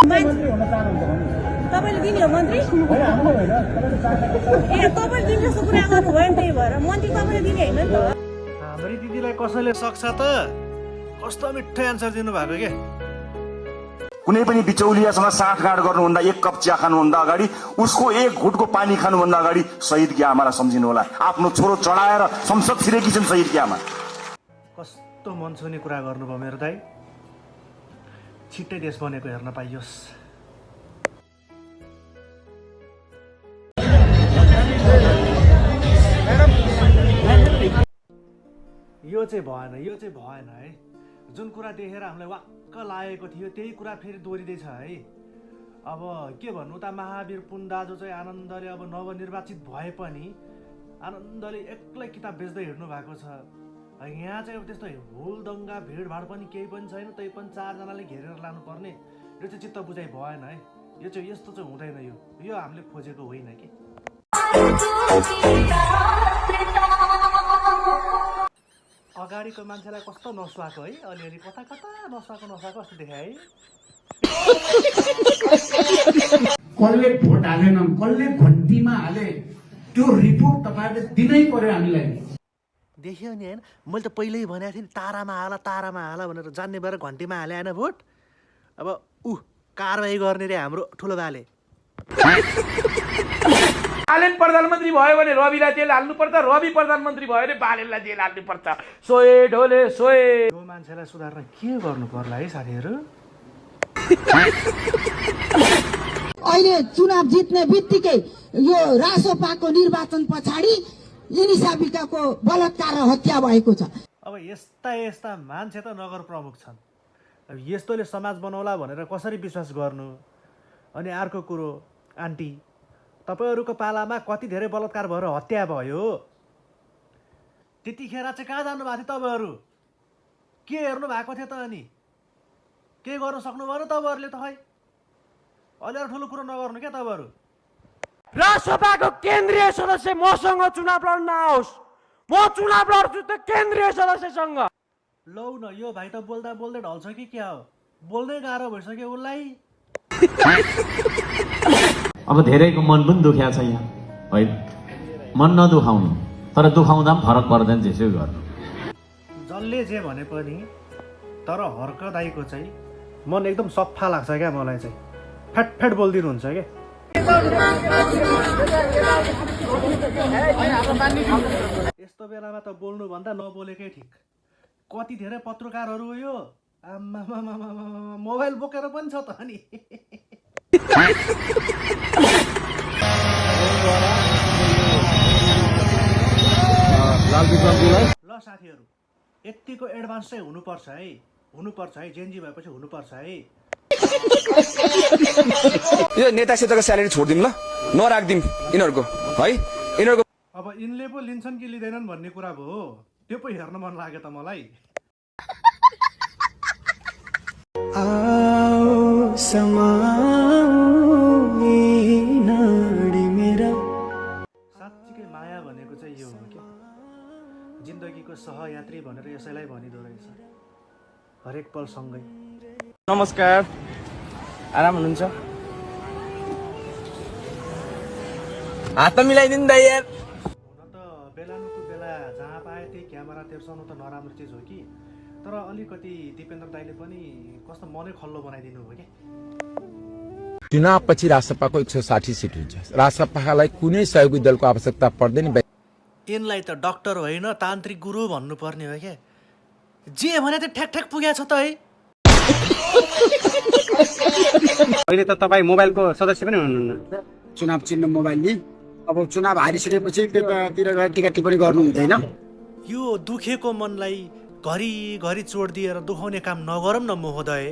तपाईँले दिने हो मन्त्री ए तपाईँले दिने जस्तो कुरा गर्नुभयो नि त्यही भएर मन्त्री तपाईँले दिने होइन नि त हाम्रै दिदीलाई कसैले सक्छ त कस्तो मिठो एन्सर दिनुभएको के कुनै पनि बिचौलियासँग साँठगाँठ गर्नुभन्दा एक कप चिया खानुभन्दा अगाडि उसको एक घुटको पानी खानुभन्दा अगाडि शहीद की आमालाई सम्झिनु होला आफ्नो छोरो चढाएर संसद छिरेकी छन् शहीद की आमा कस्तो मन छुने कुरा गर्नुभयो मेरो दाइ छिट्टै देश बनेको हेर्न पाइयोस् यो चाहिँ भएन है जुन कुरा देखेर हामीलाई वाक्क लागेको थियो त्यही कुरा फेरि दोहोरिँदैछ है अब के भन्नु त महावीर पुन दाजु चाहिँ आनन्दले अब नवनिर्वाचित भए पनि आनन्दले एक्लै किताब बेच्दै हिँड्नु भएको छ यहाँ चाहिँ अब त्यस्तो हुलदङ्गा भिडभाड पनि केही पनि छैन तै पनि 4 जनाले घेरेर लानुपर्ने यो चाहिँ चित्त बुझाइ भएन है यो चाहिँ यस्तो चाहिँ हुँदैन यो हामीले खोजेको होइन कि अगाडिको मान्छेलाई कस्तो नसुहाएको है अलिअलि कता नसुहाएको जस्तो देखाए है कसले भोट हालेनन् कसले घन्टीमा हाले त्यो रिपोर्ट तपाईहरुले दिनै पर्यो हामीलाई देखियो नि हैन मैले त पहिल्यै भनेको थिएँ नि तारामा हाला भनेर जान्ने भएर घन्टीमा हाले हैन भोट अब कारबाही गर्ने रे हाम्रो ठुलो बाले बालेन प्रधानमन्त्री भयो भने रविलाई जेल हाल्नुपर्छ रवि प्रधानमन्त्री भयो भने बालेनलाई जेल हाल्नुपर्छ सोए ढोले सोए यो मान्छेलाई सुधार्न के गर्नु पर्ला है साथीहरु अहिले चुनाव जित्ने बित्तिकै यो रासोपाको निर्वाचन पछाडि इनिसाबिकाको बलात्कार र हत्या भएको छ अब यस्ता मान्छे त नगर प्रमुख छन् अब यस्तोले समाज बनाउला भनेर कसरी विश्वास गर्नु अनि अर्को कुरो आन्टी तपाईहरुको पालामा कति धेरै बलात्कार भएर हत्या भयो त्यतिखेर चाहिँ कहाँ जानु भएको थियो तपाईहरु के हेर्नु भएको थियो त अनि के गर्न सक्नु भयो तपाईहरुले त खै अलि ठुलो कुरो नगर्नु के तपाईहरु राष्ट्रसभाको केन्द्रीय सदस्य मसँग चुनाव लड्न आओस् म चुनाव लड्छु त केन्द्रीय सदस्यसँग लौ न यो भाइ त बोल्दा बोल्दै ढल्छ कि क्या हो बोल्दै गाह्रो भइसक्यो उसलाई अब धेरैको मन पनि दुख्या छ यहाँ है मन नदुखाउनु तर दुखाउँदा पनि फरक पर्दैन त्यसै गर्नु जसले जे भने पनि तर हर्क दाइको चाहिँ मन एकदम सफा लाग्छ क्या मलाई चाहिँ फ्याट बोल्दिनुहुन्छ क्या यस्तो बेलामा त बोल्नु भन्दा नबोलेकै ठिक कति धेरै पत्रकारहरू हो यो मोबाइल बोकेर पनि छ त अनि ल साथीहरु यतिको एडभान्स चाहिँ हुनुपर्छ है जेनजी भएपछि हुनुपर्छ है यो नेता क्षेत्रको स्यालेरी छोड्दिम ल नराख्दिम यिनीहरुको है यिनीहरुको अब यिनले पो लिन्छन् कि लिँदैनन् भन्ने कुरा भयो त्यो पो हेर्न मन लाग्यो त मलाई साँच्चीकै माया भनेको चाहिँ यो हो क्या जिन्दगीको सहयात्री भनेर यसैलाई भनिदो रहेछ हरेक पल सँगै नमस्कार आराम हुनुहुन्छ हात मिलाइदिनु दाइ यार हुन त बेलानुको बेला जहाँ पाए त्यही क्यामेरा तेर्साउनु त नराम्रो चिज हो कि तर अलिकति दिपेन्द्र दाइले पनि कस्तो मनै खल्लो बनाइदिनु भयो क्या चुनावपछि राष्ट्रसभाको 160 सिट हुन्छ राष्ट्रसभालाई कुनै सहयोगी दलको आवश्यकता पर्दैन यिनलाई त डाक्टर होइन तान्त्रिक गुरु भन्नुपर्ने हो क्या जे भने त ठ्याक पुगेको छ त है अहिले त तपाई मोबाइलको सदस्य पनि हुनुहुन्न चुनाव चिन्ह मोबाइल नि अब चुनाव हारिसकेपछि त्यतातिर गएर टिका टिप्पणी गर्नु हुँदैन यो दुखेको मनलाई घरि चोड दिएर दुखाउने काम नगरौँ न महोदय